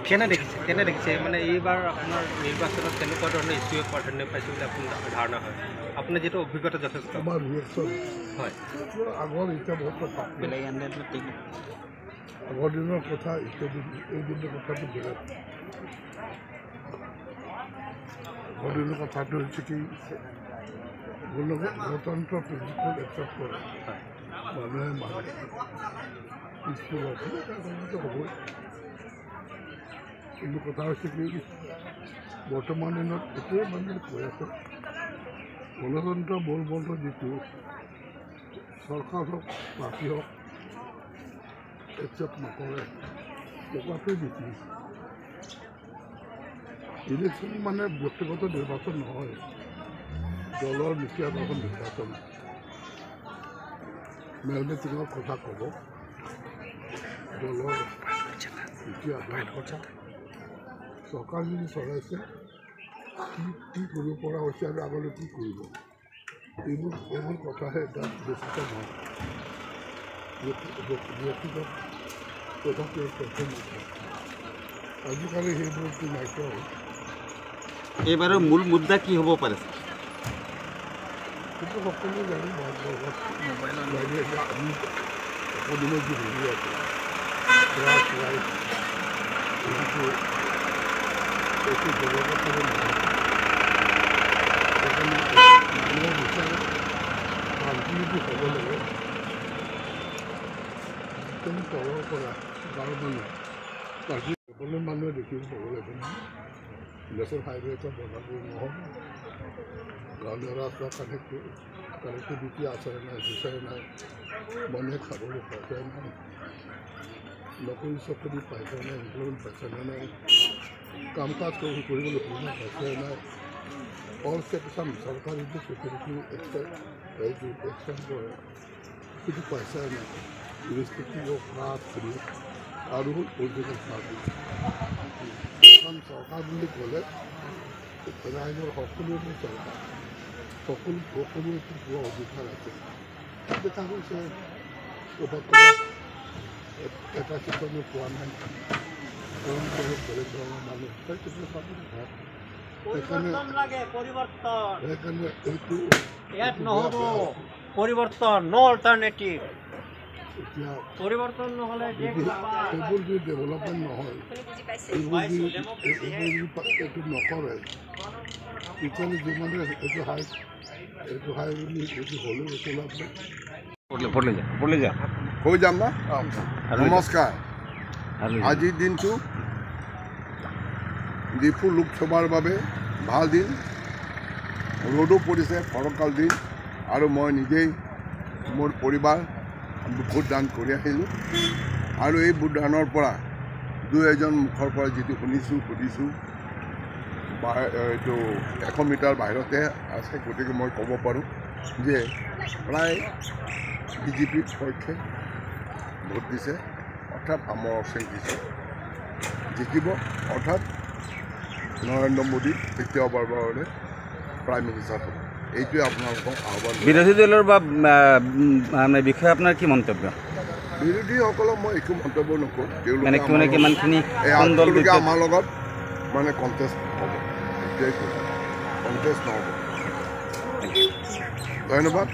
কেনে দেখিছে কেনে দেখিছে মানে এইবাৰ আপোনাৰ নিৰ্বাচনত কেনেকুৱা ধৰণৰ ইছ্যুৱে প্ৰাধান্য পাইছে বুলি আপোনাৰ ধাৰণা হয়? আপোনাৰ যিটো অভিজ্ঞতা যথেষ্ট আমাৰ ৰিয়েকশ্যন হয় আগৰ এতিয়া বহুত কথা আগৰ দিনৰ কথা এতিয়া এই দিনৰ কথাটো বেলেগ। আগৰ দিনৰ কথাটো হৈছে কি গণতন্ত্ৰ প্ৰিন্সিপল একচেপ্ট কৰে মানুহে মানে পিছফুল হ'বই। কিন্তু কথা হৈছে কি বৰ্তমান দিনত এইটোৱে মানুহে কৈ আছে গণতন্ত্ৰ মূল মন্ত্ৰ যিটো চৰকাৰ হওক পাৰ্টি হওক একচেপ্ট নকৰে নকৰাটোৱে বেছি। ইলেকশ্যন মানে ব্যক্তিগত নিৰ্বাচন নহয়, দলৰ নীতি আদৰ্শ নিৰ্বাচন। মেল মিটিঙৰ কথা ক'ব, দলৰ নীতি আদৰ্শ চৰকাৰ যদি চলাইছে কি কি কৰিব পৰা হৈছে আৰু আগলৈ কি কৰিব এইবোৰ এইবোৰ কথাহে তাত বেছিকৈ নহয়। ব্যক্তিগত কথাটো প্ৰথম কথা আজিকালি সেইবোৰতো নাইকিয়া হ'ল। এইবাৰৰ মূল মুদ্দা কি হ'ব পাৰে? সেইটো সকলোৱে জানে। ভাৰতবৰ্ষত আমি সকলোৱে যি ভুগি আছোঁ ৰাইট এইটো এইটো জগতত নহয়। সেইকাৰণে মানুহে বিচাৰে শান্তি যদি হ'ব লাগে একদম তলৰ পৰা গাঁৱৰ মানুহ বাকী সকলো মানুহে দেখিব পাব লাগিব নহয়। নেশ্যনেল হাইৱে এটা বনাব নহ'ব, গাঁৱলীয়া ৰাস্তা কানেক্টিভিটি আছে নাই বিচাৰে নাই, মানুহে খাবলৈ পাইছে নাই, নকৰি চকৰি পাইছে নাই, এমপ্লয়মেণ্ট পাইছে নে নাই, কাম কাজ কৰিবলৈ সুবিধা পাইছে নাই। অল ছেকশ্যন চৰকাৰে যিটো ফেচিলিটি এইটো এক্সটেণ্ড কৰে সেইটো পাইছে নাই, ইৰেচপেক্টিভ অফ কাষ্ট ক্ৰীড আৰু হ'ল পলিটিকেল পাৰ্টি। এখন চৰকাৰ বুলি ক'লে ৰাইজৰ সকলোৰে চৰকাৰ, সকলোৰে পোৱা অধিকাৰ আছে। দেখা গৈছে ক'ৰবাত ক'ৰবাত এটা ছেকশ্যনে পোৱা নাই, কাৰণ তেওঁলোক বেলেগ ধৰণৰ মানুহ সেইকাৰণে সেইকাৰণে এইটো ইয়াত নহ'ব পৰিৱৰ্তন, ন অল্টাৰনেটিভ। এতিয়া পৰিৱৰ্তন নহ'লে সেইবোৰ যদি ডেভেলপমেণ্ট নহয়, এইবোৰ যদি এইটো নকৰে তেতিয়াহ'লে যিমানে এইটো হাই এইটো হাই বুলি এইটো হ'লেও একো লাভ নাই। কৈ যাম না। নমস্কাৰ। আজিৰ দিনটো ডিফু লোকসভাৰ বাবে ভাল দিন। ৰ'দো পৰিছে, ফৰকাল দিন আৰু মই নিজেই মোৰ পৰিবাৰ ভোটদান কৰি আহিলোঁ। আৰু এই ভোটদানৰ পৰা দুই এজন মুখৰ পৰা যিটো শুনিছোঁ সুধিছোঁ এইটো 100 মিটাৰ বাহিৰতে আছে, গতিকে মই ক'ব পাৰোঁ যে প্ৰায় বিজেপিৰ পক্ষে ভোট দিছে, অৰ্থাৎ আমৰ সিং দিছে জিকিব, অৰ্থাৎ নৰেন্দ্ৰ মোদী তৃতীয়বাৰৰ বাবে প্ৰাইম মিনিষ্টাৰ হ'ব। এইটোৱে আপোনালোকক আহ্বান। বিৰোধী দলৰ বা মানে বিষয়ে আপোনাৰ কি মন্তব্য? বিৰোধীসকলক মই একো মন্তব্য নকৰোঁ। তেওঁলোকে কিমানখিনি তেওঁলোকে আমাৰ লগত মানে কণ্টেষ্ট হ'ব, এইটোৱে কৈছোঁ, কণ্টেষ্ট নহ'ব। ধন্যবাদ।